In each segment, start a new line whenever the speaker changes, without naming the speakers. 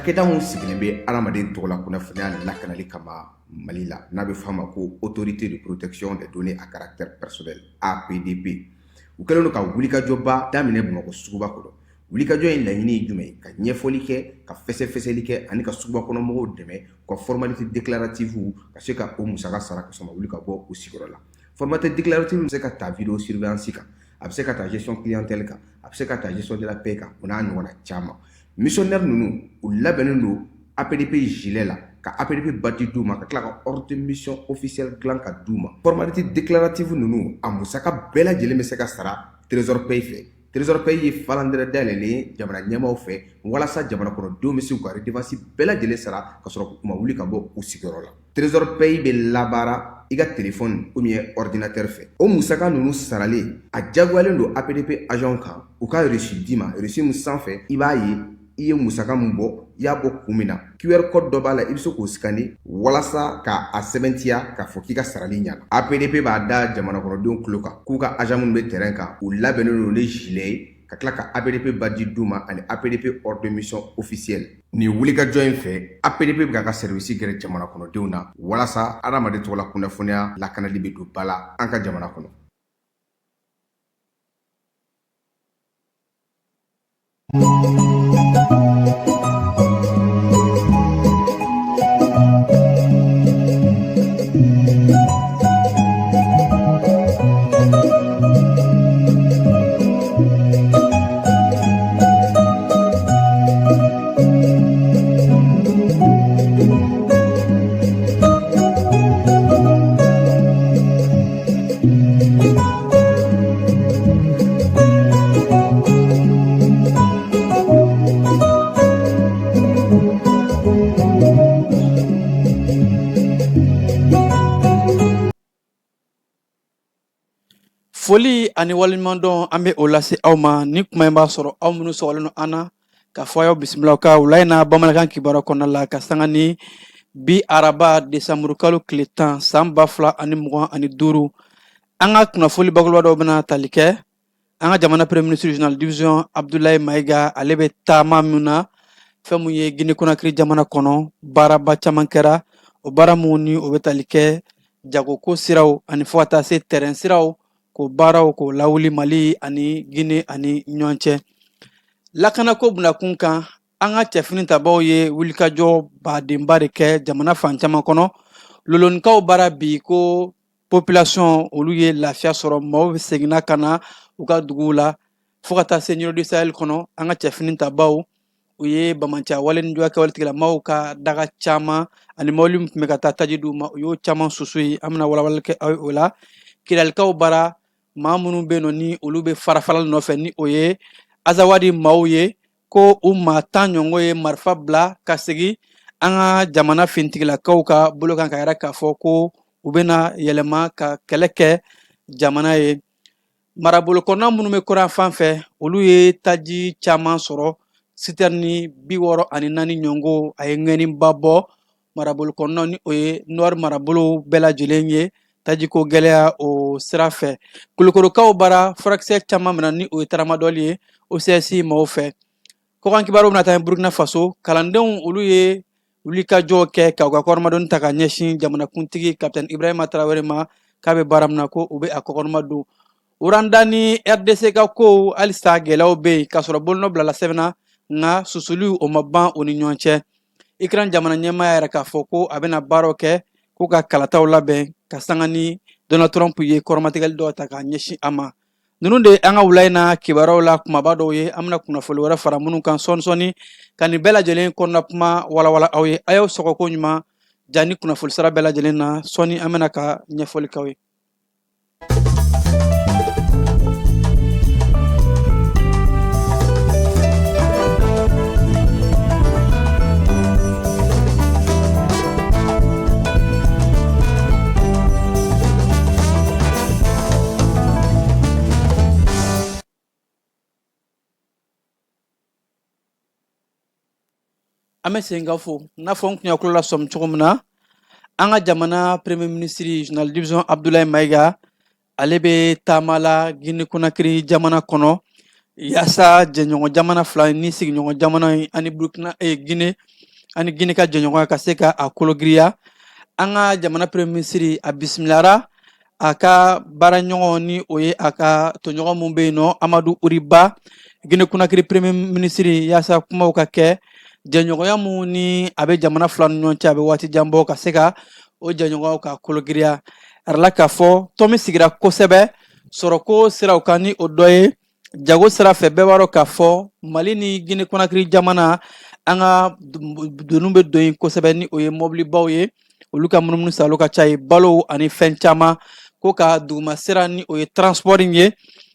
Cakɛda min sigilen bɛ adamaden tɔgɔla kunnafoniya lakanali kama Mali la, n'a bɛ f'a ma ko Autorité de protection des données à caractère personnel, APDP, u kɛlen don ka wulikajɔba daminɛ Bamakɔ suguba kɔnɔ. Wulikajɔ in laɲini ye jumɛn ye? Ka ɲɛfɔli kɛ, ka fɛsɛfɛsɛli kɛ ani ka suguba kɔnɔ mɔgɔw dɛmɛ u ka formalité déclarative ka se ka o musaka sara ka sɔrɔ wuli ka bɔ u sigiyɔrɔ la. Formalité déclarative bɛ se ka ta vidéo surveillance kan, a bɛ se ka ta gestion clientèle kan, a bɛ se ka ta gestion de la paie kan, o n'a ɲɔgɔnna caman. Missionnaire ninnu, u labɛnnen don APDP gilet la, ka APDP badge d'u ma, ka tila ka ordre de mission officielle dilan ka d'u ma. Formalité déclarative ninnu, a musaka bɛɛ lajɛlen bɛ se ka sara Trésor Paye fɛ. Trésor Paye ye falandɛrɛ dayɛlɛlen ye jamana ɲɛmaaw fɛ walasa jamana kɔnɔdenw bɛ se k'u ka redevance bɛɛ lajɛlen sara ka sɔrɔ u ma wuli ka bɔ u sigiyɔrɔ la. Trésor Paye bɛ labaara i ka téléphone ou bien ordinateur fɛ. O musaka ninnu saralen, a diyagoyalen don APDP agent kan u ka reçu d'i ma, reçu min sanfɛ i b'a ye i ye musaka min bɔ, i y'a bɔ kun min na. QR code dɔ b'a la, i bɛ se k'o scanner walasa ka a sɛbɛntiya k'a fɔ k'i ka sarali ɲana. APDP b'a da jamana kɔnɔdenw tulo kan k'u ka agent minnu bɛ terrain kan, u labɛnnen don ni gilet ye, ka tila ka APDP badge d'u ma ani APDP ordre de mission officielle. Nin wulikajɔ in fɛ, APDP bɛ k'a ka service gɛrɛ jamana kɔnɔdenw na walasa adamaden tɔgɔla kunnafoniya lakanali bɛ don ba la an ka jamana kɔnɔ.
Foli ani waleɲumandɔn, an bɛ o lase aw ma. Ni kuma in b'a sɔrɔ aw minnu sɔgɔlen don an na, k'a fɔ aw bisimila ka wula in na bamanankan kibaruya kɔnɔna la, ka sanga ni bi araba desanburukalo tile 10 san 2025. An ka kunnafoli bakuruba dɔw bɛna tali kɛ an ka jamana premier ministre général division Abdoulaye Maïga, ale bɛ taama min na fɛn mun ye Guinée Conakry jamana kɔnɔ. Baaraba caman kɛra o baara mun ni o bɛ tali kɛ jagoko siraw ani fo ka taa se tɛrɛn siraw, k'o baaraw k'o lawuli Mali ani Guinée ani ɲɔgɔn cɛ. Lakanako bunakun kan, an ka cɛfini tabaw ye wulikajɔ badenba de kɛ jamana fan caman kɔnɔ. Lolonikaw bara bi ko population olu ye lafiya sɔrɔ, maaw seginna ka na u ka duguw la. Fo ka taa se Ɲɔrɔ du Sahel kɔnɔ, an ka cɛfini tabaw u ye banbaanciya wale ni juguya kɛwale tigilamaaw ka daga caman ani mɔbili min tun bɛ ka taa taji d'u ma, u y'o caman susu ye. An bɛna walawalali kɛ aw ye o la. Kidalikaw bara, maa minnu bɛ yen nɔ ni olu bɛ farafarali nɔfɛ, ni o ye Azawadi maaw ye, ko u maa 10 ɲɔgɔn ye marifa bila ka segin an ka jamana finitigilakaw ka bolo kan, ka yira k'a fɔ ko u bɛna yɛlɛma ka kɛlɛ kɛ jamana ye. Marabolo kɔnɔna minnu bɛ kɔrɔn fan fɛ, olu ye taji caman sɔrɔ, sitɛrini 64 ɲɔgɔn. A ye ŋɛniba bɔ marabolo kɔnɔna ni o ye nord marabolo bɛɛ lajɛlen ye tajiko gɛlɛya o sira fɛ. Kulukorokaw bara, furakisɛ caman minɛ ni o ye taramadɔli ye OCS maaw fɛ. Kɔkan kibaru bɛna taa Burkina Faso, kalandenw olu ye wulikajɔ kɛ ka u ka kɔrɔmadonni ta ka ɲɛsin jamanakuntigi kapitɛni Ibrahima Tarawele ma, k'a bɛ baara min na ko u bɛ a kɔkɔrɔma don. Rwanda ni RDC ka kow, halisa gɛlɛyaw bɛ yen k'a sɔrɔ bolonɔ bilala sɛbɛn na, nka susuli o ma ban u ni ɲɔgɔn cɛ. Ukraine jamana ɲɛmaa y'a yira k'a fɔ ko a bɛna baaraw kɛ k'u ka kalataw labɛn ka sanga ni Donald Trump ye kɔrɔmatigɛli dɔw ta k'a ɲɛsin a ma. Ninnu de an ka wula in na kibaruyaw la kumaba dɔw ye. An bɛna kunnafoli wɛrɛ fara minnu kan sɔɔni sɔɔni ka nin bɛɛ lajɛlen kɔnɔna kuma walawala aw ye. A y'aw sɔgɔ ko ɲuman ja ni kunnafoli sira bɛɛ lajɛlen na. Sɔɔni an bɛna ka ɲɛfɔli k'aw ye. An bɛ segin ka fo n'a fɔ n tun y'a kulo lasɔmi cogo min na, an ka jamana premier ministre général division Abdoulaye Maïga, ale bɛ taama la Guinée Conakry jamana kɔnɔ yaasa jɛɲɔgɔn jamana fila ni sigiɲɔgɔn jamana in ani Burkina Guinée. Ani Gine ka jɛɲɔgɔnya ka se ka a kologiriya. An ka jamana premier ministre a bisimilara a ka baaraɲɔgɔn, ni o ye a ka tɔɲɔgɔn mun bɛ yen nɔ, Amadu Uri Ba, Gine Konakiri premier ministre, yaasa kumaw ka kɛ jɛɲɔgɔnya mun ni a bɛ jamana fila ni ɲɔgɔn cɛ, a bɛ waati jan bɔ, ka se ka o jɛɲɔgɔnyaw ka kologiriya. A yirala k'a fɔ tɔn min sigira kosɛbɛ sɔrɔko siraw kan, ni o dɔ ye jago sira fɛ. Bɛɛ b'a dɔn k'a fɔ Mali ni Gine Konakiri jamana, an ka doniw bɛ don yen kosɛbɛ, ni o ye mɔbilibaw ye, olu ka munumunu salo ka ca ye, balow ani fɛn caman. Ko ka duguma sira, ni o ye transport ye,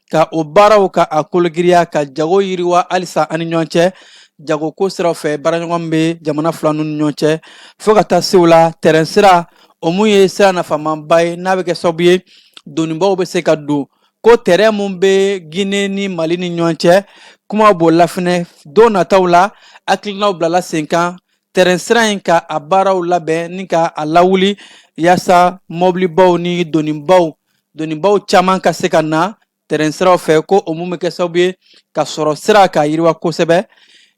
ka o baaraw ka a kologiriya, ka jago yiriwa halisa ani ɲɔgɔn cɛ. Jagoko siraw fɛ, baaraɲɔgɔn bɛ jamana fila ninnu ni ɲɔgɔn cɛ, fo ka taa se o la tɛrɛn sira, o mun ye sira nafamanba ye, n'a bɛ kɛ sababu ye donibaw bɛ se ka don. Ko tɛrɛn mun bɛ Gine ni Mali ni ɲɔgɔn cɛ, kuma b'o la fɛnɛ. Don nataw la, hakilinaw bilala sen kan tɛrɛn sira in ka a baaraw labɛn ni ka a lawuli, yaasa mɔbilibaw ni donibaw caman ka se ka na tɛrɛn siraw fɛ. Ko o mun bɛ kɛ sababu ye ka sɔrɔ sira ka yiriwa kosɛbɛ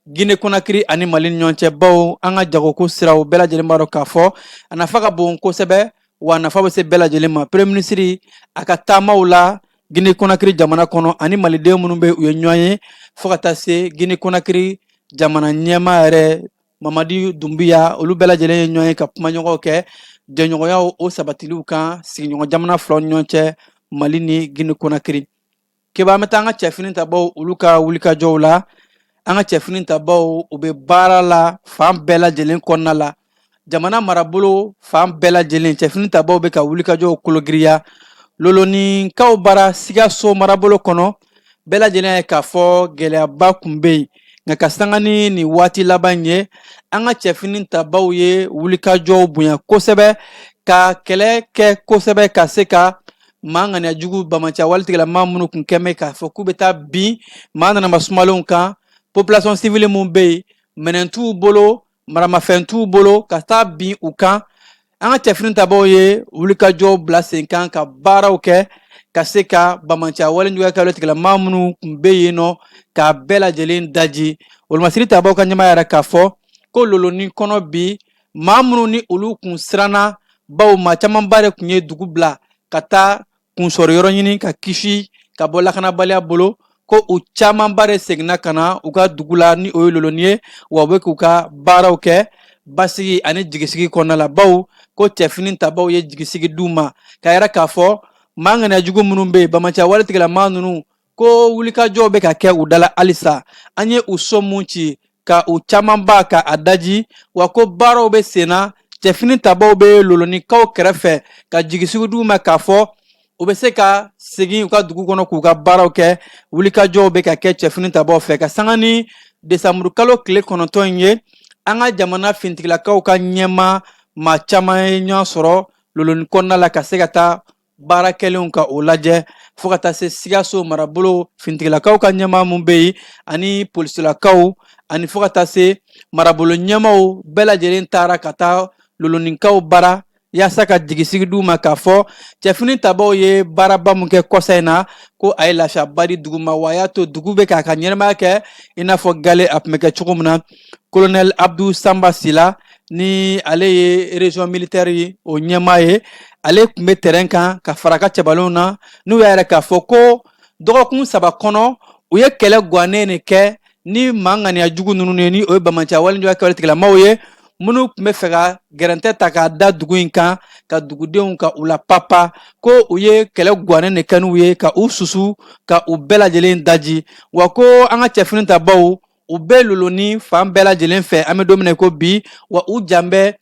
Gine Konakiri ani Mali ni ɲɔgɔn cɛ, bawo an ka jagoko siraw, bɛɛ lajɛlen b'a dɔn k'a fɔ a nafa ka bon kosɛbɛ, wa nafa bɛ se bɛɛ lajɛlen ma. Premier ministre a ka taamaw la Gine Konakiri jamana kɔnɔ ani maliden minnu bɛ u ye ɲɔgɔn ye, fo ka taa se Gine Konakiri jamana ɲɛmaa yɛrɛ Mamadi Dunbiya, olu bɛɛ lajɛlen ye ɲɔgɔn ye ka kumaɲɔgɔnw kɛ jɛɲɔgɔnyaw o sabatiliw kan sigiɲɔgɔn jamana filaw ni ɲɔgɔn cɛ, Mali ni Gine Konakiri. Keba, an bɛ taa an ka cɛfini tabaw, olu ka wulikajɔw la. An ka cɛfini tabaw, u bɛ baara la fan bɛɛ lajɛlen kɔnɔna la, jamana marabolo fan bɛɛ lajɛlen, cɛfini tabaw bɛ ka wulikajɔw kologiriya. Loloninkaw bara Sikaso marabolo kɔnɔ, bɛɛ lajɛlen ye k'a fɔ gɛlɛyaba kun bɛ yen, nka ka sanga ni nin waati laban ye, an ka cɛfini tabaw ye wulikajɔw bonya kosɛbɛ, ka kɛlɛ kɛ kosɛbɛ, ka se ka maa ŋaniya jugu banbaanci wale tigilama minnu kun kɛmɛ k'a fɔ k'u bɛ taa bin maa nanama sumalenw kan, population civile mun bɛ yen, minɛn t'u bolo, maramafɛn t'u bolo, ka taa bin u kan. An ka cɛfini tabaw ye wulikajɔw bila sen kan ka baaraw kɛ ka se ka banbaanci wale juguya kɛwale tigilama minnu kun bɛ yen nɔ, k'a bɛɛ lajɛlen daji. Wolomasiri tabaw ka ɲɛmaa yɛrɛ k'a fɔ ko Lolonin kɔnɔ bi, maa minnu ni olu kun siranna, bawo maa camanba de kun ye dugu bila ka taa kunsɔrɔ yɔrɔ ɲini ka kisi ka bɔ lakanabaliya bolo, ko u camanba de seginna ka na u ka dugu la, ni o ye Loloni ye, wa u bɛ k'u ka baaraw kɛ basigi ani jigisigi kɔnɔna la, bawo ko cɛfini tabaw ye jigisigi d'u ma, k'a yira k'a fɔ maa ŋaniya jugu minnu bɛ yen, banbaanci wale tigilama ninnu, ko wulikajɔw bɛ ka kɛ u da la halisa. An ye u so mun ci ka u camanba ka a daji, wa ko baaraw bɛ sen na. Cɛfini tabaw bɛ Lolonikaw kɛrɛfɛ ka jigisigi d'u ma k'a fɔ u bɛ se ka segin u ka dugu kɔnɔ k'u ka baaraw kɛ. Wulikajɔw bɛ ka kɛ cɛfini tabaw fɛ ka sanga ni desanburukalo tile 9 in ye. An ka jamana finitigilakaw ka ɲɛmaa maa caman ye ɲɔgɔn sɔrɔ Loloni kɔnɔna la ka se ka taa baara kɛlenw ka o lajɛ, fo ka taa se Sikaso marabolo finitigilakaw ka ɲɛmaa mun bɛ yen ani polisilakaw, ani fo ka taa se marabolo ɲɛmaaw bɛɛ lajɛlen taara ka taa Lolonikaw bara yaasa ka jigisigi d'u ma k'a fɔ cɛfini tabaw ye baaraba mun kɛ kɔsa in na, ko a ye lafiyaba di dugu ma, wa a y'a to dugu bɛ k'a ka ɲɛnamaya kɛ i n'a fɔ gale a tun bɛ kɛ cogo min na. Colonel Abdou Samba Sila, ni ale ye région militaire ye, o ɲɛmaa ye, ale tun bɛ terrain kan ka fara ka cɛbalenw na, n'u y'a yɛrɛ k'a fɔ ko dɔgɔkun 3 kɔnɔ, u ye kɛlɛ gannen de kɛ ni maa ŋaniya jugu ninnu ye, ni o ye banbaanci wale juguya kɛwale tigilamaw ye, minnu tun bɛ fɛ ka gɛrɛntɛ ta k'a da dugu in kan, ka dugudenw ka u la papa. Ko u ye kɛlɛ gannen de kɛ n'u ye, ka u susu, ka u bɛɛ lajɛlen daji, wa ko an ka cɛfini tabaw, u bɛ Loloni fan bɛɛ lajɛlen fɛ an bɛ don min na ko bi, wa u jan bɛ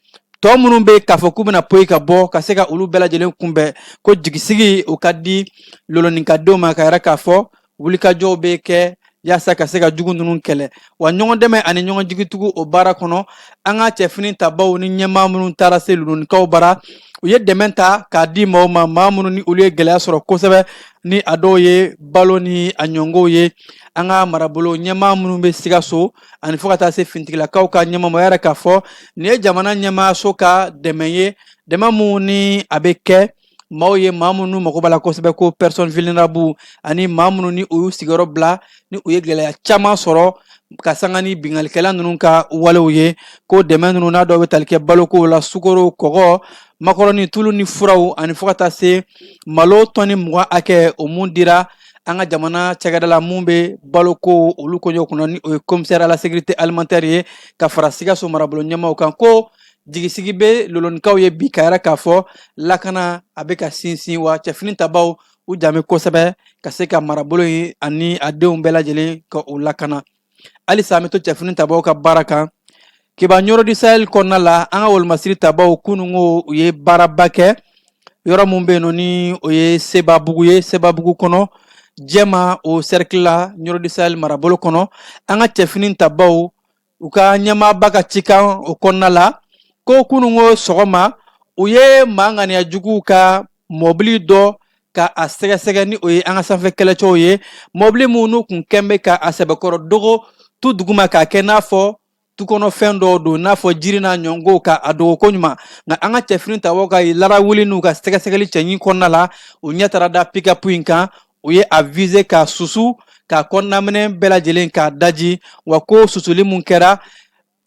tɔ minnu bɛ k'a fɔ k'u bɛna poyi ka bɔ, ka se ka olu bɛɛ lajɛlen kunbɛn. Ko jigisigi o ka di Lolonikadenw ma, ka yɛrɛ k'a fɔ wulikajɔw bɛ kɛ yaasa ka se ka jugu ninnu kɛlɛ, wa ɲɔgɔn dɛmɛ ani ɲɔgɔn jigitugu o baara kɔnɔ. An ka cɛfini tabaw ni ɲɛmaa minnu taara se Lolonikaw bara, u ye dɛmɛ ta k'a di maaw ma, maa minnu ni olu ye gɛlɛya sɔrɔ kosɛbɛ, ni a dɔw ye balo ni a ɲɔngow ye. An ka marabolo ɲɛmaa minnu bɛ Sikaso ani fo ka taa se finitigilakaw ka ɲɛmaa ma yɛrɛ k'a fɔ nin ye jamana ɲɛmaayaso ka dɛmɛ ye, dɛmɛ mun ni a bɛ kɛ maaw ye, maa minnu mago b'a la kosɛbɛ, ko personne vulnérable ani maa minnu ni u y'u sigiyɔrɔ bila, ni u ye gɛlɛya caman sɔrɔ. Ka sanga ni binkalikɛla ninnu ka walew ye, ko dɛmɛ ninnu n'a dɔw bɛ tali kɛ balokow la, sukoro, kɔgɔ, makɔrɔni, tulu ni furaw, ani fo ka taa se malo tɔni 20 hakɛ, o mun dira an ka jamana cakɛda la mun bɛ baloko olu koɲɛw kunna, ni o ye commissaire à la sécurité alimentaire ye, ka fara Sikaso marabolo ɲɛmaaw kan. Ko jigisigi bɛ Lolonikaw ye bi, ka yira k'a fɔ lakana a bɛ ka sinsin, wa cɛfini tabaw u jami kosɛbɛ ka se ka marabolo in ani a denw bɛɛ lajɛlen ka u lakana. Halisa an bɛ to cɛfini tabaw ka baara kan. Keba, Ɲɔrɔ du Sahel kɔnɔna la, an ka wolomasiri tabaw kununko u ye baaraba kɛ yɔrɔ mun bɛ yen nɔ, ni o ye Sebabugu ye. Sebabugu kɔnɔ, Jɛma o cercle la, Ɲɔrɔ du Sahel marabolo kɔnɔ, an ka cɛfini tabaw u ka ɲɛmaaba ka cikan o kɔnɔna la, ko kununko sɔgɔma u ye maa ŋaniya juguw ka mɔbili dɔ ka a sɛgɛsɛgɛ, ni o ye an ka sanfɛ kɛlɛcɛw ye, mɔbili minnu kun kɛn bɛ ka a sɛbɛkɔrɔ dogo tu duguma k'a kɛ n'a fɔ tu kɔnɔ fɛn dɔw don, n'a fɔ jiri n'a ɲɔngow, ka a dogo koɲuman. Nka an ka cɛfini tabaw ka larawuli n'u ka sɛgɛsɛgɛli cɛɲi kɔnɔna la, u ɲɛ taara da pick-up in kan. U ye a viser k'a susu, k'a kɔnɔnaminɛ bɛɛ lajɛlen k'a daji. Wa ko susuli mun kɛra,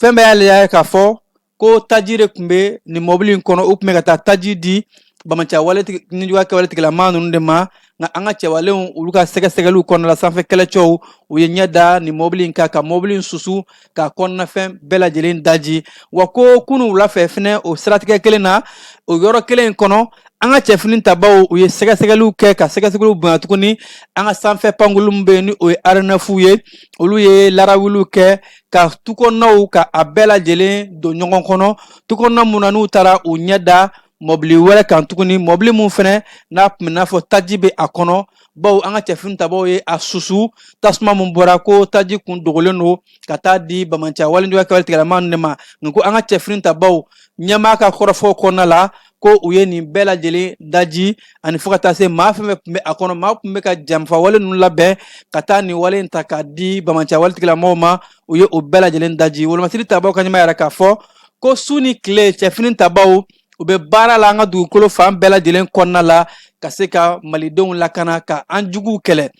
fɛn bɛɛ y'a ye k'a fɔ ko taji de tun bɛ nin mɔbili in kɔnɔ. U tun bɛ ka taa taji di banbaanci wale nijuguya kɛwale tigilamaa ninnu de ma. Nka an ka cɛwalenw, olu ka sɛgɛsɛgɛliw kɔnɔna la, sanfɛ kɛlɛcɛw, u ye ɲɛ da nin mɔbili in kan, ka mɔbili in susu, k'a kɔnɔnafɛn bɛɛ lajɛlen daji. Wa ko kunun wula fɛ fɛnɛ, o siratigɛ kelen na, o yɔrɔ kelen in kɔnɔ, an ka cɛfini tabaw u ye sɛgɛsɛgɛliw kɛ, ka sɛgɛsɛgɛliw bonya tuguni. An ka sanfɛ pankulu min bɛ yen, ni o ye aéronef ye, olu ye larawuliw kɛ ka tukɔnɔnaw ka a bɛɛ lajɛlen don ɲɔgɔn kɔnɔ. Tukɔnɔna mun na n'u taara u ɲɛ da mɔbili wɛrɛ kan tuguni, mɔbili mun fɛnɛ n'a tun bɛ n'a fɔ taji bɛ a kɔnɔ, bawo an ka cɛfini tabaw ye a susu, tasuma mun bɔra, ko taji kun dogolen don ka taa di banbaanci walejuguya kɛwale tigilamaa ninnu de ma. Nka ko an ka cɛfini tabaw ɲɛmaa ka kɔrɔfɔw kɔnɔna la, ko u ye nin bɛɛ lajɛlen daji, ani fo ka taa se maa fɛn fɛn tun bɛ a kɔnɔ, maa tun bɛ ka janfa wale ninnu labɛn ka taa nin wale in ta k'a di banbaanci wale tigilamɔgɔw ma, u ye o bɛɛ lajɛlen daji. Wolomasiri tabaw ka ɲɛmaa yɛrɛ k'a fɔ ko su ni tile, cɛfini tabaw u bɛ baara la an ka dugukolo fan bɛɛ lajɛlen kɔnɔna la, ka se ka malidenw lakana, ka an juguw kɛlɛ.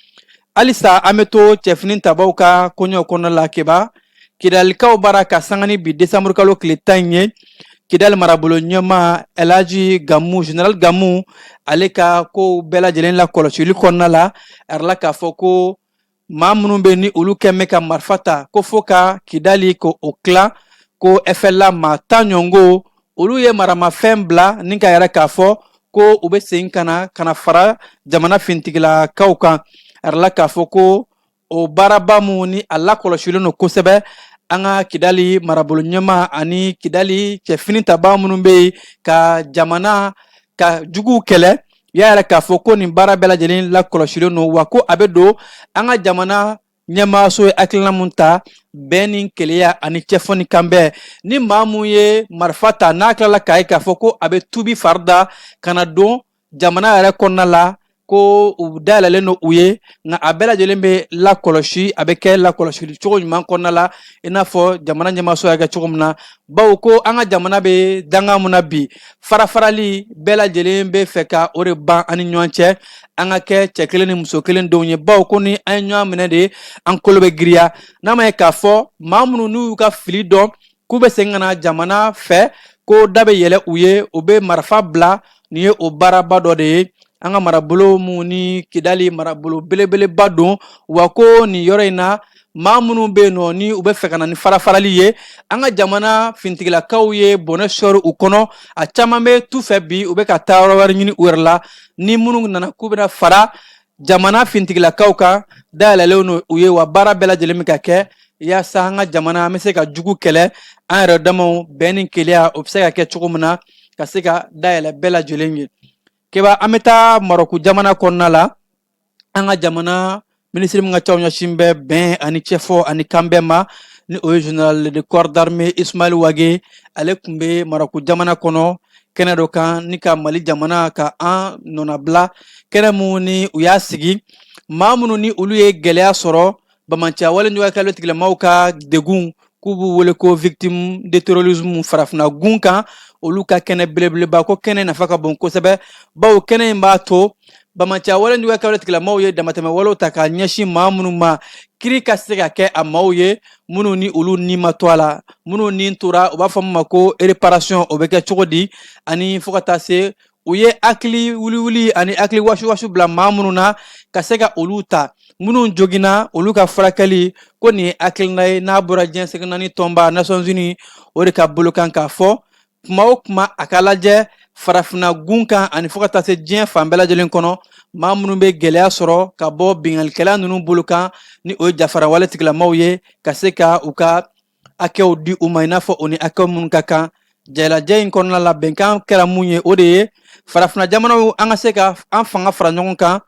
Halisa an bɛ to cɛfini tabaw ka koɲɛw kɔnɔna la. Keba, Kidalikaw bara, ka sanga ni bi desanburukalo tile 10 in ye, Kidali marabolo ɲɛmaa Elhaji Gamu, général Gamu, ale ka kow bɛɛ lajɛlen la kɔlɔsili kɔnɔna la, a yirala k'a fɔ ko maa minnu bɛ ni olu kɛn bɛ ka marifa ta ko fo ka Kidali ko o tila, ko FLA maa 10 ɲɔgɔn, olu ye maramafɛn bila ni ka yɛrɛ k'a fɔ ko u bɛ segin ka na ka na fara jamana finitigilakaw kan. A yirala k'a fɔ ko o baaraba mun ni a lakɔlɔsilen don kosɛbɛ, an ka Kidali marabolo ɲɛmaa ani Kidali cɛfini tabaa minnu bɛ yen ka jamana ka juguw kɛlɛ, y'a yɛrɛ k'a fɔ ko nin baara bɛɛ lajɛlen lakɔlɔsilen don, wa ko a bɛ don an ka jamana ɲɛmaaso ye hakilina mun ta, bɛn ni kelenya ani cɛfɔ ni kanbɛn. Ni maa mun ye marifa ta, n'a tilala k'a ye k'a fɔ ko a bɛ tubi fari da ka na don jamana yɛrɛ kɔnɔna la, ko u dayɛlɛlen don u ye. Nka a bɛɛ lajɛlen bɛ lakɔlɔsi, a bɛ kɛ lakɔlɔsili cogo ɲuman kɔnɔna la, i n'a fɔ jamana ɲɛmaaso y'a kɛ cogo min na, bawo ko an ka jamana bɛ danga mun na bi, farafarali bɛɛ lajɛlen bɛ fɛ ka o de ban an ni ɲɔgɔn cɛ, an ka kɛ cɛ kelen ni muso kelen denw ye, bawo ko ni an ye ɲɔgɔn minɛ de, an kolo bɛ giriya. N'a ma ye k'a fɔ maa minnu n'u y'u ka fili dɔn k'u bɛ segin ka na jamana fɛ, ko da bɛ yɛlɛ u ye, u bɛ marifa bila. Nin ye o baaraba dɔ de ye an ka marabolo mun ni Kidali marabolo belebeleba don. Wa ko nin yɔrɔ in na, maa minnu bɛ yen nɔ ni u bɛ fɛ ka na ni farafarali ye, an ka jamana finitigilakaw ye bɔnɛ sɔri u kɔnɔ. A caman bɛ tu fɛ bi, u bɛ ka taa yɔrɔ wɛrɛ ɲini u yɛrɛ la. Ni minnu nana k'u bɛna fara jamana finitigilakaw kan, dayɛlɛlen don u ye, wa baara bɛɛ lajɛlen bɛ ka kɛ yaasa an ka jamana an bɛ se ka jugu kɛlɛ an yɛrɛ damaw, bɛn ni kelenya o bɛ se ka kɛ cogo min na, ka se ka dayɛlɛ bɛɛ lajɛlen ye. Keba, an bɛ taa Marɔku jamana kɔnɔna la. An ka jamana minisiri min ka caw ɲɛsin bɛ bɛn ani cɛfɔ ani kanbɛn ma, ni o ye général de corps d'armée Ismaël Wagué, ale tun bɛ Marɔku jamana kɔnɔ kɛnɛ dɔ kan ni ka Mali jamana ka an nɔnabila, kɛnɛ mun ni u y'a sigi maa minnu ni olu ye gɛlɛya sɔrɔ banbaanciya wale juguya kɛwale tigilamaw ka degun, k'u b'u wele ko victime de terrorisme farafinna gun kan, olu ka kɛnɛ belebeleba. Ko kɛnɛ nafa ka bon kosɛbɛ, bawo kɛnɛ in b'a to Banbaanciya wale juguya kɛwale tigilamaw ye damatɛmɛ walew ta k'a ɲɛsin maa minnu ma, kiri ka se ka kɛ a maaw ye minnu ni olu ni ma to a la, minnu ni tora, u b'a fɔ min ma ko réparation, o bɛ kɛ cogo di? Ani fo ka taa se u ye hakili wuliwuli ani hakili wasuwasu bila maa minnu na, ka se ka olu ta, minnu joginna, olu ka furakɛli. Ko nin ye hakilina ye n'a bɔra diɲɛ seleke naani tɔnba Nations Unies o de ka bolo kan, k'a fɔ kuma o kuma a ka lajɛ farafinna gun kan ani fo ka taa se diɲɛ fan bɛɛ lajɛlen kɔnɔ, maa minnu bɛ gɛlɛya sɔrɔ ka bɔ binkannikɛla ninnu bolo kan, ni o ye jafarawale tigilamaw ye, ka se ka u ka hakɛw di u ma i n'a fɔ o ni hakɛw minnu ka kan. Jɛlajɛ in kɔnɔna la, bɛnkan kɛra mun ye? O de ye farafinna jamanaw, an ka se ka an fanga fara ɲɔgɔn kan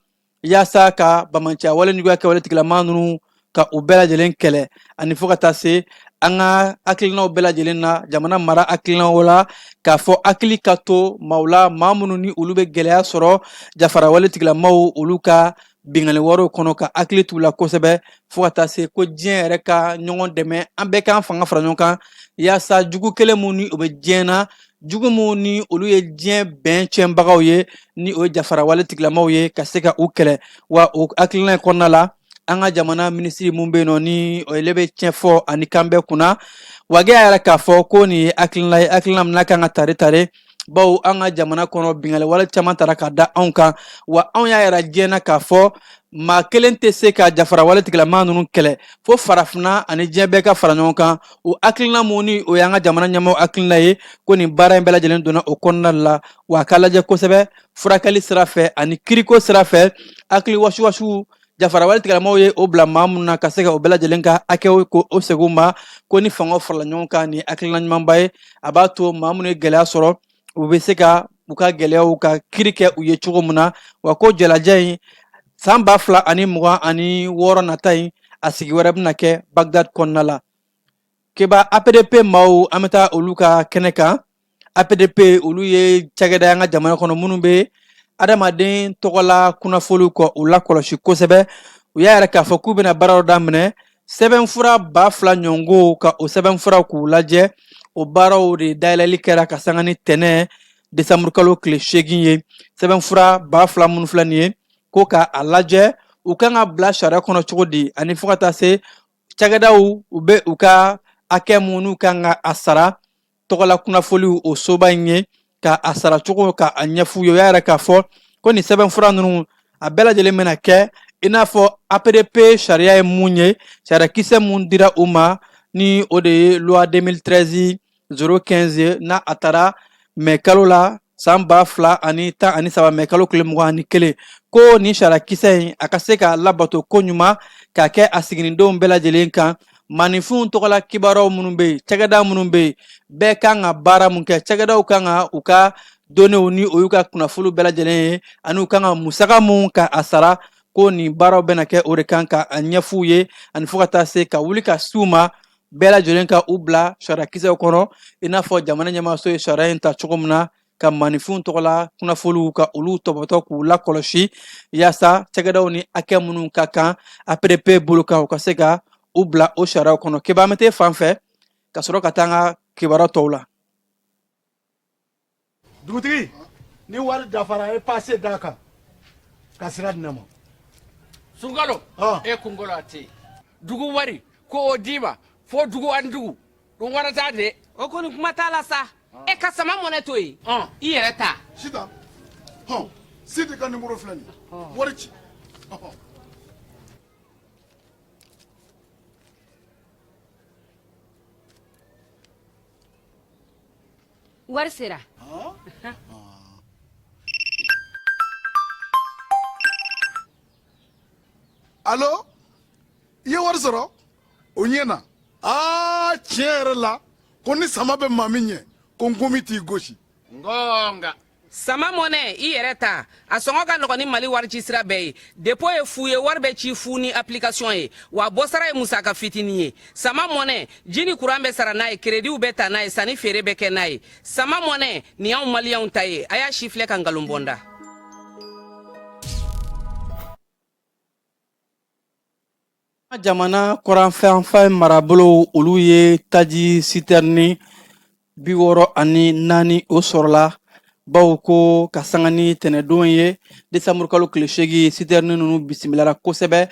yaasa ka banbaanciya wale juguya kɛwale tigilama ninnu ka u bɛɛ lajɛlen kɛlɛ, ani fo ka taa se an ka hakilinaw bɛɛ lajɛlen na, jamana mara hakilinaw la, k'a fɔ hakili ka to maaw la, maa minnu ni olu bɛ gɛlɛya sɔrɔ jafarawale tigilamaw olu ka binkanni walew kɔnɔ, ka hakili t'u la kosɛbɛ, fo ka taa se ko diɲɛ yɛrɛ ka ɲɔgɔn dɛmɛ, an bɛɛ k'an fanga fara ɲɔgɔn kan yaasa jugu kelen mun ni o bɛ diɲɛ na, jugu mun ni olu ye diɲɛ bɛn tiɲɛbagaw ye, ni o ye jafarawale tigilamaw ye, ka se ka u kɛlɛ. Wa o hakilina in kɔnɔna la, an ka jamana minisiri mun bɛ yen nɔ, ni o le bɛ tiɲɛ fɔ ani kan bɛɛ kunna, Wage y'a yira k'a fɔ ko nin ye hakilina ye, hakilina min n'a kan ka tare tare, bawo an ka jamana kɔnɔ binkanni wale caman tara ka da anw kan. Wa anw y'a yira diɲɛ na k'a fɔ maa kelen tɛ se ka jafarawale tigilama ninnu kɛlɛ, fo farafinna ani diɲɛ bɛɛ ka fara ɲɔgɔn kan. O hakilina mun ni o y'an ka jamana ɲɛmaaw hakilina ye, ko nin baara in bɛɛ lajɛlen donna o kɔnɔna la. Wa a ka lajɛ kosɛbɛ furakɛli sira fɛ ani kiriko sira fɛ, hakili wasuwasu jafarawale tigilamaw ye o bila maa minnu na, ka se ka o bɛɛ lajɛlen ka hakɛw ko o segin u ma. Ko ni fangaw farala ɲɔgɔn kan, nin hakilina ɲumanba ye, a b'a to maa minnu ye gɛlɛya sɔrɔ, u bɛ se ka u ka gɛlɛyaw ka kiri kɛ u ye cogo min na. Wa ko jalajɛ in, san 2026 nata in, a sigi wɛrɛ bɛna kɛ Bagdad kɔnɔna la. Keba, APDP maaw, an bɛ taa olu ka kɛnɛ kan. APDP, olu ye cakɛda an ka jamana kɔnɔ minnu bɛ adamaden tɔgɔla kunnafoniw kɔ u lakɔlɔsi kosɛbɛ. U y'a yira k'a fɔ k'u bɛna baara dɔ daminɛ, sɛbɛnfura 2000 ɲɔgɔnko, ka o sɛbɛnfuraw k'u lajɛ. O baaraw de dayɛlɛli kɛra ka sanga ni tɛnɛ desanburukalo tile 8 ye. Sɛbɛnfura 2000 minnu filɛ nin ye, ko ka a lajɛ u kan ka bila sariya kɔnɔ cogo di, ani fo ka taa se cakɛdaw u bɛ u ka hakɛ minnu kan ka a sara tɔgɔla kunnafoliw o soba in ye, ka a sara cogo ka a ɲɛf'u ye. O y'a yira k'a fɔ ko nin sɛbɛnfura ninnu a bɛɛ lajɛlen bɛna kɛ i n'a fɔ APDP sariya ye mun ye, sariyakisɛ mun dira u ma, ni o de ye loi 2013 015 ye, n'a a taara mɛ kalo la san 2013, mɛ kalo tile 21, ko nin sariyakisɛ in a ka se ka labato ko ɲuman k'a kɛ a siginidenw bɛɛ lajɛlen kan. Maaninfinw tɔgɔla kibaruyaw minnu bɛ yen, cakɛda minnu bɛ yen, bɛɛ kan ka baara mun kɛ, cakɛdaw kan ka u ka données ni o y'u ka kunnafoniw bɛɛ lajɛlen ye, ani u kan ka musaka mun ka a sara, ko nin baaraw bɛna kɛ o de kan ka a ɲɛf'u ye, ani fo ka taa se ka wuli ka s'u ma, bɛɛ lajɛlen ka u bila sariyakisɛw kɔnɔ, i n'a fɔ jamana ɲɛmaaso ye sariya in ta cogo min na, ka maaninfinw tɔgɔla kunnafoniw ka olu tɔpɔtɔ k'u lakɔlɔsi, yaasa cakɛdaw ni hakɛ minnu ka kan APDP bolo kan, u ka se ka u bila o sariyaw kɔnɔ. Keba, an bɛ t'e fan fɛ ka sɔrɔ ka taa an ka kibaruya tɔw la.
Dugutigi, ni wari dafara, e pase d'a kan ka sira di ne ma.
Sunkalo, e kunkolo a tɛ dugu wari ko o d'i ma fo dugu ani dugu ɗum warata de.
O kɔni kuma t'a la sa, e ka sama mɔnɛ to yen, i yɛrɛ ta.
Sitan, hɔn, Sidi ka nimoro filɛ nin ye, wari ci.
Wari sera.
Alo, i ye wari sɔrɔ, o ɲɛna. Aa, tiɲɛ yɛrɛ la, ko ni sama bɛ maa min ɲɛ, ko nkomi t'i gosi.
Ngonga.
Sama mɔnɛ, i yɛrɛ ta, a sɔngɔ ka nɔgɔn ni Mali wari ci sira bɛɛ ye. Dépôt ye fu ye, wari bɛ ci fu ni application ye, wa bɔsara ye musaka fitinin ye. Sama mɔnɛ, ji ni kuran bɛ sara n'a ye, kerediw bɛ ta n'a ye, sanni feere bɛ kɛ n'a ye. Sama mɔnɛ nin y'anw maliyɛnw ta ye. A y'a si filɛ ka nkalon bɔ n da.
Jamana kɔrɔnfɛnfan marabolo, olu ye taji sitɛrini 64 o sɔrɔla. Bawo ko ka sanga ni tɛnɛdon ye, desanburukalo tile 8, sitɛrini ninnu bisimilara kosɛbɛ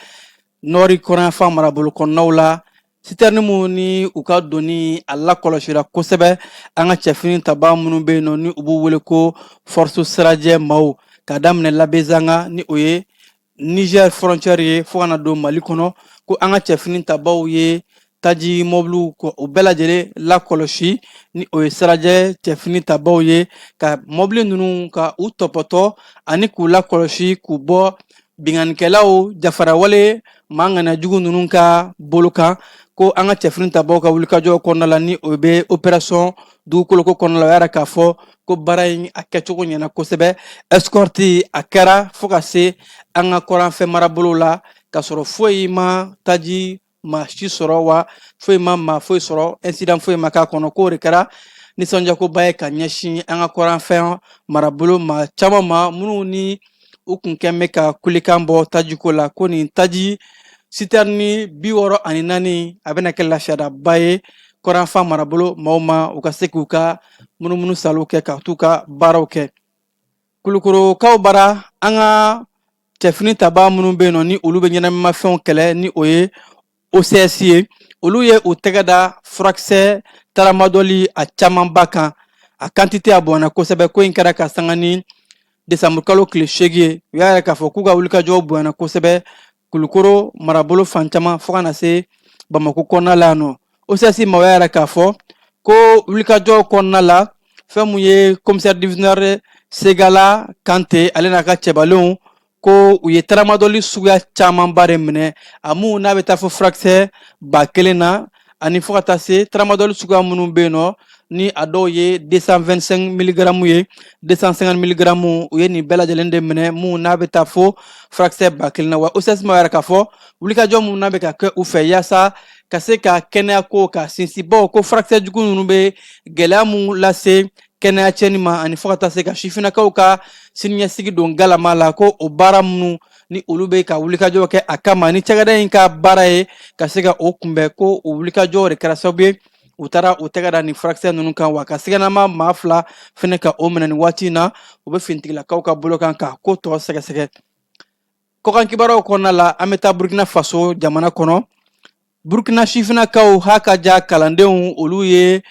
nɔri kɔrɔnyanfan marabolo kɔnɔnaw la. Sitɛrini minnu ni u ka doni a lakɔlɔsira kosɛbɛ, an ka cɛfini tabaa minnu bɛ yen nɔ ni u b'u wele ko force sirajɛ maaw, k'a daminɛ Labezanga ni o ye Niger frontière ye fo ka na don Mali kɔnɔ, ko an ka cɛfini tabaw ye taji mɔbiliw ko o bɛɛ lajɛlen lakɔlɔsi, ni o ye sirajɛ cɛfini tabaw ye, ka mɔbili ninnu ka u tɔpɔtɔ ani k'u lakɔlɔsi k'u bɔ binkannikɛlaw jafarawale maa ŋaniya jugu ninnu ka bolo kan. Ko an ka cɛfini tabaw ka wulikajɔ kɔnɔna la, ni o bɛ opération dugukoloko kɔnɔna la, o y'a yira k'a fɔ ko baara in a kɛcogo ɲɛna kosɛbɛ. Escorte a kɛra fo ka se an ka kɔrɔnfɛ marabolow la, k'a sɔrɔ foyi ma taji maa si sɔrɔ, wa foyi ma maa foyi sɔrɔ, incident foyi ma k'a kɔnɔ. K'o de kɛra nisɔndiyakoba ye ka ɲɛsin an ka kɔrɔnfɛ marabolo maa caman ma, minnu ni u kun kɛn bɛ ka kulekan bɔ tajiko la, ko nin taji sitɛrini 64 a bɛna kɛ lafiyadaba ye kɔrɔnfan marabolo maaw ma, u ka se k'u ka munumunu salo kɛ, ka t'u ka baaraw kɛ. Kulukorokaw bara, an ka cɛfini tabaa minnu bɛ yen nɔ ni olu bɛ ɲɛnaminimafɛnw kɛlɛ, ni o ye OCS ye, olu ye u tɛgɛ da furakisɛ taramadɔli a camanba kan, a quantité a bonyana kosɛbɛ. Ko in kɛra ka sanga ni desanburukalo tile 8 ye. U y'a yira k'a fɔ k'u ka wulikajɔ bonyana kosɛbɛ Kulukoro marabolo fan caman fo ka na se Bamakɔ kɔnɔna la yan nɔ. OCS maaw y'a yira k'a fɔ ko wulikajɔ kɔnɔna la, fɛn mun ye commissaire divisionnaire Segala Kante, ale n'a ka cɛbalenw, ko u ye taramadɔli suguya camanba de minɛ, a mun n'a bɛ taa fo furakisɛ 1000 na, ani fo ka taa se taramadɔli suguya minnu bɛ yen nɔ ni a dɔw ye 225 miligaramu ye, 250 miligaramu. U ye nin bɛɛ lajɛlen de minɛ, mun n'a bɛ taa fo furakisɛ 1000 na. Wa OCS maaw y'a yira k'a fɔ wulikajɔ mun n'a bɛ ka kɛ u fɛ yaasa ka se ka kɛnɛya ko ka sinsin, bawo ko furakisɛ jugu ninnu bɛ gɛlɛya mun lase kɛnɛya tiɲɛni ma, ani fo ka taa se ka sifinnakaw ka siniɲɛsigi don galama la, ko o baara minnu ni olu bɛ ka wulikajɔ kɛ a kama, ni cakɛda in ka baara ye ka se ka o kunbɛn, ko o wulikajɔ de kɛra sababu ye u taara u tɛgɛ da nin furakisɛ ninnu kan. Wa ka siganama maa 2 fɛnɛ ka o minɛ nin waati in na, u bɛ finitigilakaw ka bolo kan ka ko tɔ sɛgɛsɛgɛ. Kɔkan kibaruyaw kɔnɔna la, an bɛ taa Burkina Faso jamana kɔnɔ. Burkina sifinnakaw ha ka ja kalandenw, olu ye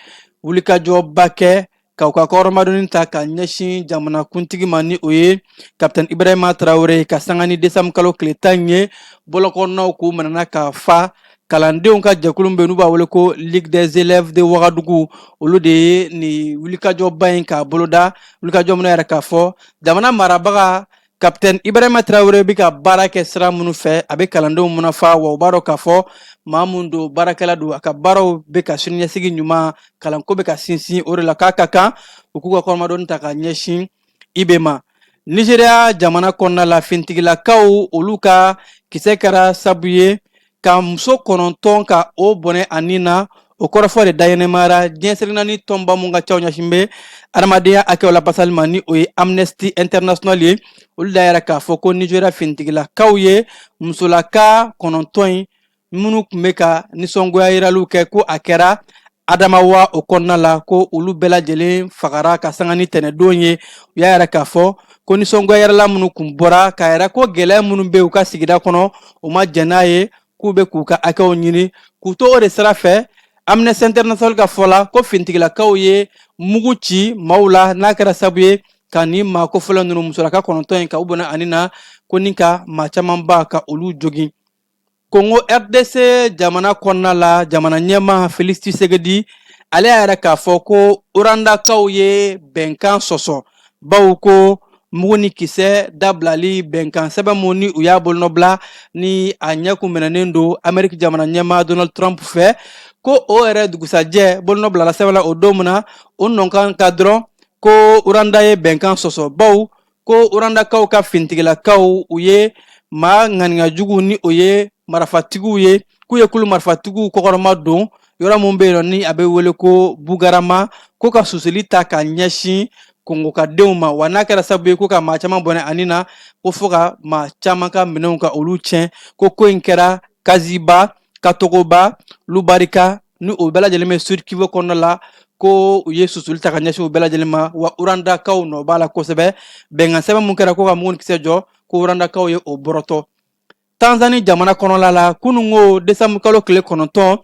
wulikajɔba kɛ ka u ka kɔrɔmadonni ta ka ɲɛsin jamanakuntigi ma, ni o ye kapitɛni Ibrahima Traore, ka sanga ni desanburu kalo tile 10 ye, bɔlɔkɔnɔnaw k'u minɛna ka fa. Kalandenw ka jɛkulu bɛ n'u b'a wele ko Ligue des élèves de Ouagadougou, olu de ye nin wulikajɔba in k'a boloda, wulikajɔ min yɛrɛ k'a fɔ jamana marabaga kapitɛni Ibrahima Traore bɛ ka baara kɛ sira minnu fɛ, a bɛ kalandenw munafa, wa u b'a dɔn k'a fɔ maa mun don, baarakɛla don, a ka baaraw bɛ ka siniɲɛsigi ɲuman, kalanko bɛ ka sinsin. O de la k'a ka kan u k'u ka kɔrɔmadonni ta ka ɲɛsin IB ma. Nizeriya jamana kɔnɔna la, finitigilakaw olu ka kisɛ kɛra sabu ye ka muso 9 ka o bɔnɛ a ni na. O kɔrɔfɔ de daɲɛnɛmayara diɲɛ seleke naani tɔnba mun ka caw ɲɛsin bɛ adamadenya hakɛw lapasali ma, ni o ye Amnesty International ye. Olu da yɛrɛ k'a fɔ ko Nizeriya finitigilakaw ye musolaka 9 in minnu tun bɛ ka nisɔngoya yiraliw kɛ, ko a kɛra Adamawa o kɔnɔna la, ko olu bɛɛ lajɛlen fagara ka sanga ni tɛnɛdon ye. U y'a yira k'a fɔ ko nisɔngoya yirala minnu kun bɔra k'a yira ko gɛlɛya minnu bɛ u ka sigida kɔnɔ, u ma jɛn n'a ye, k'u bɛ k'u ka hakɛw ɲini. K'u to o de sira fɛ, Amnesty International ka fɔ la, ko finitigilakaw ye mugu ci maaw la, n'a kɛra sababu ye ka nin maa kofɔlen ninnu, musolaka 9 in, ka u bɔnɛ ani na, ko ni ka maa camanba ka olu jogin. Kongo RDC jamana kɔnɔna la, jamana ɲɛmaa Felix Tshisekedi, ale y'a yira k'a fɔ ko Rwandakaw ye bɛnkan sɔsɔ, bawo ko mugu ni kisɛ dabilali bɛnkan sɛbɛn mun ni u y'a bolonɔbila, ni a ɲɛkun minɛnen don Ameriki jamana ɲɛmaa Donald Trump fɛ, ko o yɛrɛ dugusajɛ bolonɔbilala sɛbɛn la o don min na, o nɔkan ka dɔrɔn ko Rwanda ye bɛnkan sɔsɔ, bawo ko Rwandakaw ka finitigilakaw, u ye maa ŋaniya jugu, ni o ye marifatigiw ye, k'u ye kulu marifatigiw kɔkɔrɔma don yɔrɔ min bɛ yen nɔ ni a bɛ wele ko Bugarama, ko ka susuli ta ka ɲɛsin Kongokadenw ma, wa n'a kɛra sababu ye ko ka maa caman bɔnɛ ani na, ko fo ka maa caman ka minɛnw ka olu tiɲɛ. Ko in kɛra Kaziba, Katogoba, Lubarika, ni o bɛɛ lajɛlen bɛ Sud Kivu kɔnɔna la. Ko u ye susuli ta ka ɲɛsin u bɛɛ lajɛlen ma, wa Rwandakaw nɔ b'a la kosɛbɛ. Bɛnkan sɛbɛn mun kɛra ko ka mugu ni kisɛ jɔ, ko Rwandakaw ye o bɔrɔtɔ. Tanzani jamana kɔnɔla la, kununko desanburu kalo tile 9,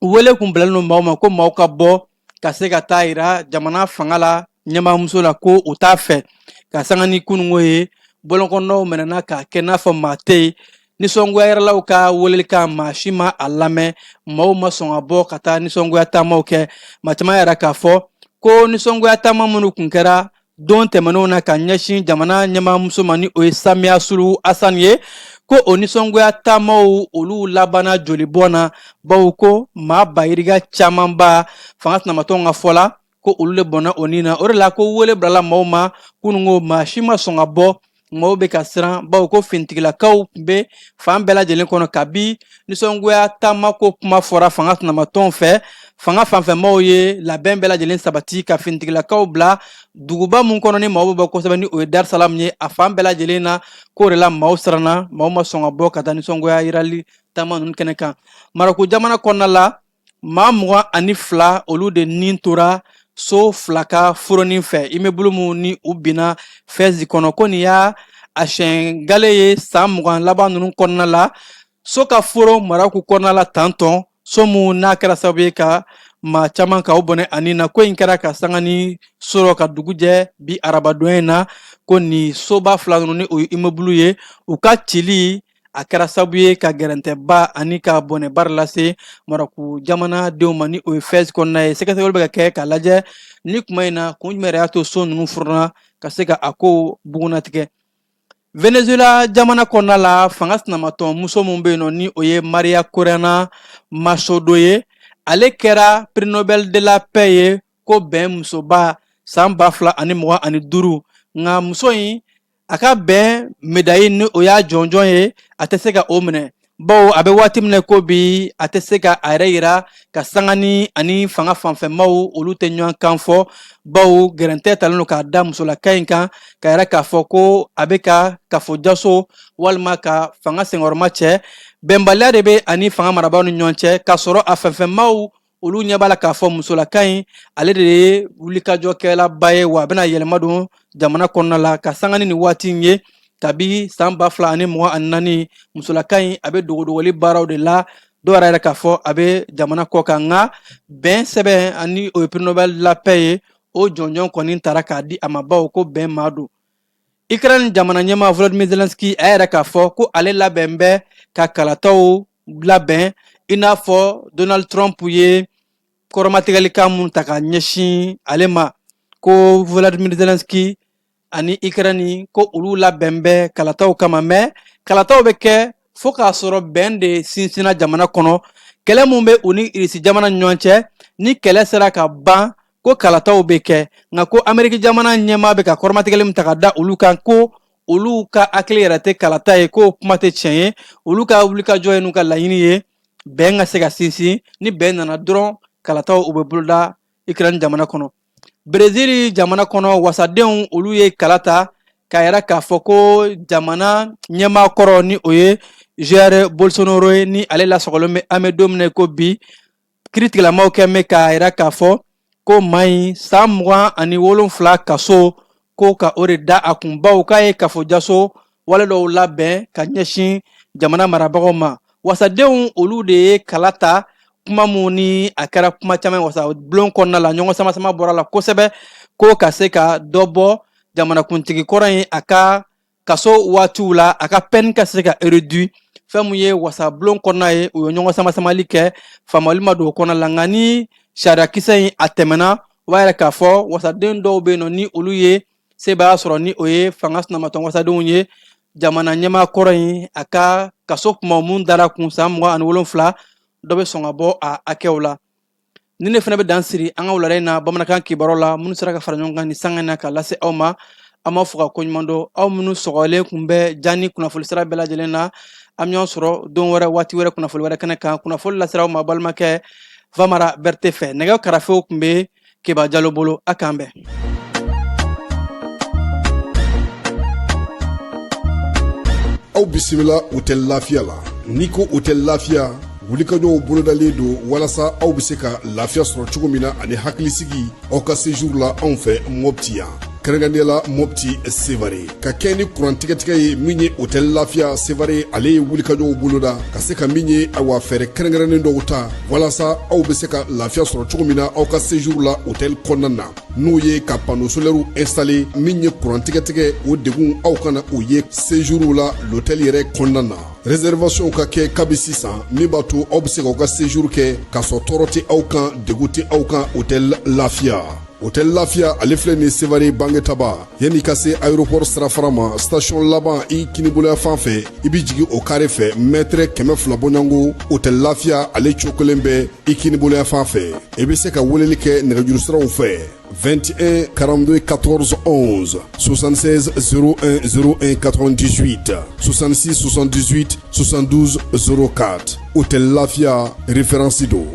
wele kun bilalen don maaw ma ko maaw ka bɔ ka se ka taa yira jamana fanga la ɲɛmaamuso la ko u t'a fɛ. Ka sanga ni kununko ye, bɔlɔnkɔnɔnaw minɛna k'a kɛ n'a fɔ maa tɛ yen. Nisɔngoya yiralaw ka welelikan, maa si ma a lamɛn. Maaw ma sɔn ka bɔ ka taa nisɔngoya taamaw kɛ. Maa caman yɛrɛ k'a fɔ ko nisɔngoya taama minnu kun kɛra don tɛmɛnenw na ka ɲɛsin jamana ɲɛmaamuso ma, ni o ye Samiya Suluhu Hassan ye, ko o nisɔngoya taamaw olu labanna jolibɔn na, bawo ko maa bayirika camanba, fanga sinamatɔnw ka fɔ la, ko olu de bɔnna o ni na. O de la ko wele bilala maaw ma kununko, maa si ma sɔn ka bɔ. Maaw bɛ ka siran, bawo ko finitigilakaw tun bɛ fan bɛɛ lajɛlen kɔnɔ. Kabi nisɔngoya taama ko kuma fɔra fanga sinamatɔnw fɛ, fanga fanfɛmaaw ye labɛn bɛɛ lajɛlen sabati ka finitigilakaw bila duguba mun kɔnɔ ni maaw bɛ bɔ kosɛbɛ, ni o ye Dar Salam ye, a fan bɛɛ lajɛlen na. K'o de la maaw siranna, maaw ma sɔn ka bɔ ka taa nisɔngoya yirali taama ninnu kɛnɛ kan. Marɔku jamana kɔnɔna la, maa 22 olu de ni tora so fila ka foroni fɛ, immeuble mun ni u binna Fɛzi kɔnɔ. Ko nin y'a a siɲɛ gale ye san 20 laban ninnu kɔnɔna la, so ka foro Marɔku kɔnɔna la tantɔn, so mun n'a kɛra sababu ye ka maa caman ka o bɔnɛ ani na. Ko in kɛra ka sanga ni sɔrɔ ka dugu jɛ bi arabadon in na, ko nin soba fila ninnu, ni o ye immeuble ye, u ka cili a kɛra sababu ye ka gɛrɛntɛba ani ka bɔnɛba lase Marɔku jamana denw ma, ni o ye Fɛzi kɔnɔna ye. Sɛgɛsɛgɛli bɛ ka kɛ k'a lajɛ ni kuma in na, kun jumɛn yɛrɛ y'a to so ninnu forona, ka se ka a ko bugunnatigɛ. Venezuela jamana kɔnɔna la, fanga sinamatɔn muso min bɛ yen nɔ, ni o ye Maria Corina Machado ye, ale kɛra prix Nobel de la paix ye, ko bɛn musoba, san 2025. Nka muso in, a ka bɛn medayi ni o y'a jɔnjɔn ye, a tɛ se ka o minɛ, bawo a bɛ waati min na ko bi, a tɛ se ka a yɛrɛ yira ka sanga ni ani fanga fanfɛmaw olu tɛ ɲɔgɔn kan fɔ, bawo gɛrɛntɛ talen don k'a da musolaka in kan, ka yɛrɛ k'a fɔ ko a bɛ ka kafo jaso walima ka fanga senkɔrɔma cɛ. Bɛnbaliya de bɛ ani fanga marabaaw ni ɲɔgɔn cɛ, k'a sɔrɔ a fanfɛmaw olu ɲɛ b'a la k'a fɔ musolaka in, ale de ye wulikajɔkɛlaba ye, wa a bɛna yɛlɛma don jamana kɔnɔna la. Ka sanga ni nin waati in ye, kabi san 2024, musolaka in a bɛ dogodogoli baaraw de la. Dɔw yɛrɛ k'a fɔ a bɛ jamana kɔ kan. Nka bɛn sɛbɛn ani o ye prix Nobel de la paix ye, o jɔnjɔn kɔni tara k'a di a ma, bawo ko bɛn maa don. Ukraine jamana ɲɛmaa Volodymyr Zelensky, a yɛrɛ k'a fɔ ko ale labɛn bɛ ka kalataw labɛn, i n'a fɔ Donald Trump ye kɔrɔmatigɛlikan mun ta ka ɲɛsin ale ma, ko Volodymyr Zelensky ani Ukraine, ko olu labɛn bɛ kalataw kama, mais kalataw bɛ kɛ fo k'a sɔrɔ bɛn de sinsinna jamana kɔnɔ. Kɛlɛ mun bɛ u ni Irisi jamana ni ɲɔgɔn cɛ, ni kɛlɛ sera ka ban, ko kalataw bɛ kɛ. Nka ko Ameriki jamana ɲɛmaa bɛ ka kɔrɔmatigɛli min ta ka da olu kan, ko olu ka hakili yɛrɛ tɛ kalata ye, k'o kuma tɛ tiɲɛ ye. Olu ka wulikajɔ ye n'u ka laɲini ye bɛn ka se ka sinsin. Ni bɛn nana dɔrɔn, kalataw u bɛ boloda Ukraine jamana kɔnɔ. Brezili jamana kɔnɔ, wasadenw olu ye kala ta k'a yira k'a fɔ ko jamana ɲɛmaa kɔrɔ, ni o ye Jair Bolsonaro ye, ni ale lasɔgɔlen bɛ, an bɛ don min na ko bi, kiritigɛlamaw kɛ bɛ k'a yira k'a fɔ ko maa in, san 27 kaso, ko ka o de da a kun, bawo k'a ye kafo jaso wale dɔw labɛn ka ɲɛsin jamana marabagaw ma. Wasadenw olu de ye kala ta, kuma mun ni a kɛra kuma caman ye wasa bulon kɔnɔna la, ɲɔgɔn sama sama bɔra la kosɛbɛ, ko ka se ka dɔ bɔ jamanakuntigi kɔrɔ in a ka kaso waatiw la, a ka peine ka se ka réduit. Fɛn mun ye wasabulon kɔnɔna ye, u ye ɲɔgɔn sama samali kɛ, faamuyali ma don o kɔnɔ la. Nka ni sariyakisɛ in a tɛmɛna, o b'a yira k'a fɔ wasaden dɔw bɛ yen nɔ, ni olu ye sebaaya sɔrɔ, ni o ye fanga sinamatɔn wasadenw ye, jamana ɲɛmaa kɔrɔ in a ka kaso kuma mun dara kun san 27, dɔ bɛ sɔn ka bɔ a hakɛw la. Ni ne fana bɛ dan siri an ka wulada in na bamanankan kibaru la, minnu sera ka fara ɲɔgɔn kan ni sanga in na ka lase aw ma. An b'aw fo ka koɲuman dɔn, aw minnu sɔgɔlen kun bɛ jani kunnafoni sira bɛɛ lajɛlen na. An bɛ ɲɔgɔn sɔrɔ don wɛrɛ, waati wɛrɛ, kunnafoni wɛrɛ kɛnɛ kan. Kunnafoni lasera aw ma balimakɛ Vamara Berete fɛ. Nɛgɛ karafew tun bɛ Keba Jalo bolo. A k'an bɛn.
Aw bisimila Hôtel Lafiya la. N'i ko Hôtel Lafiya, Wulikajɔw bolodalen don walasa aw bɛ se ka lafiya sɔrɔ cogo min na ani hakilisigi aw ka séjour la anw fɛ Mopti yan, kɛrɛnkɛrɛnnenya la Mopti Sevare. Ka kɛ ni kuran tigɛtigɛ ye min ye, Hôtel Lafiya Sevare ale ye wulikajɔw boloda ka se ka min ye, awa, fɛɛrɛ kɛrɛnkɛrɛnnen dɔw ta walasa aw bɛ se ka lafiya sɔrɔ cogo min na aw ka séjour la hôtel kɔnɔna na, n'o ye ka panneau solaire installer. Min ye kuran tigɛtigɛ, o degun aw kana o ye séjour la l'hôtel yɛrɛ kɔnɔna na. Réservation ka kɛ kabi sisan, min b'a to aw bɛ se k'aw ka séjour kɛ k'a sɔrɔ tɔɔrɔ tɛ aw kan, degun tɛ aw kan. Hôtel Lafiya, Hôtel Lafiya ale filɛ nin Sevare Bangetaba, yanni ka se aéroport sirafara ma, station laban i kiniboloya fan fɛ, i bɛ jigin o carré fɛ, mètre 200 bɔɲɔgɔnko, Hôtel Lafiya ale cokolen bɛ i kiniboloya fan fɛ. I bɛ se ka weleli kɛ nɛgɛjuru siraw fɛ: 21 42 14 11, 76 01 01 98, 66 78 72 04. Hôtel Lafiya, référence don.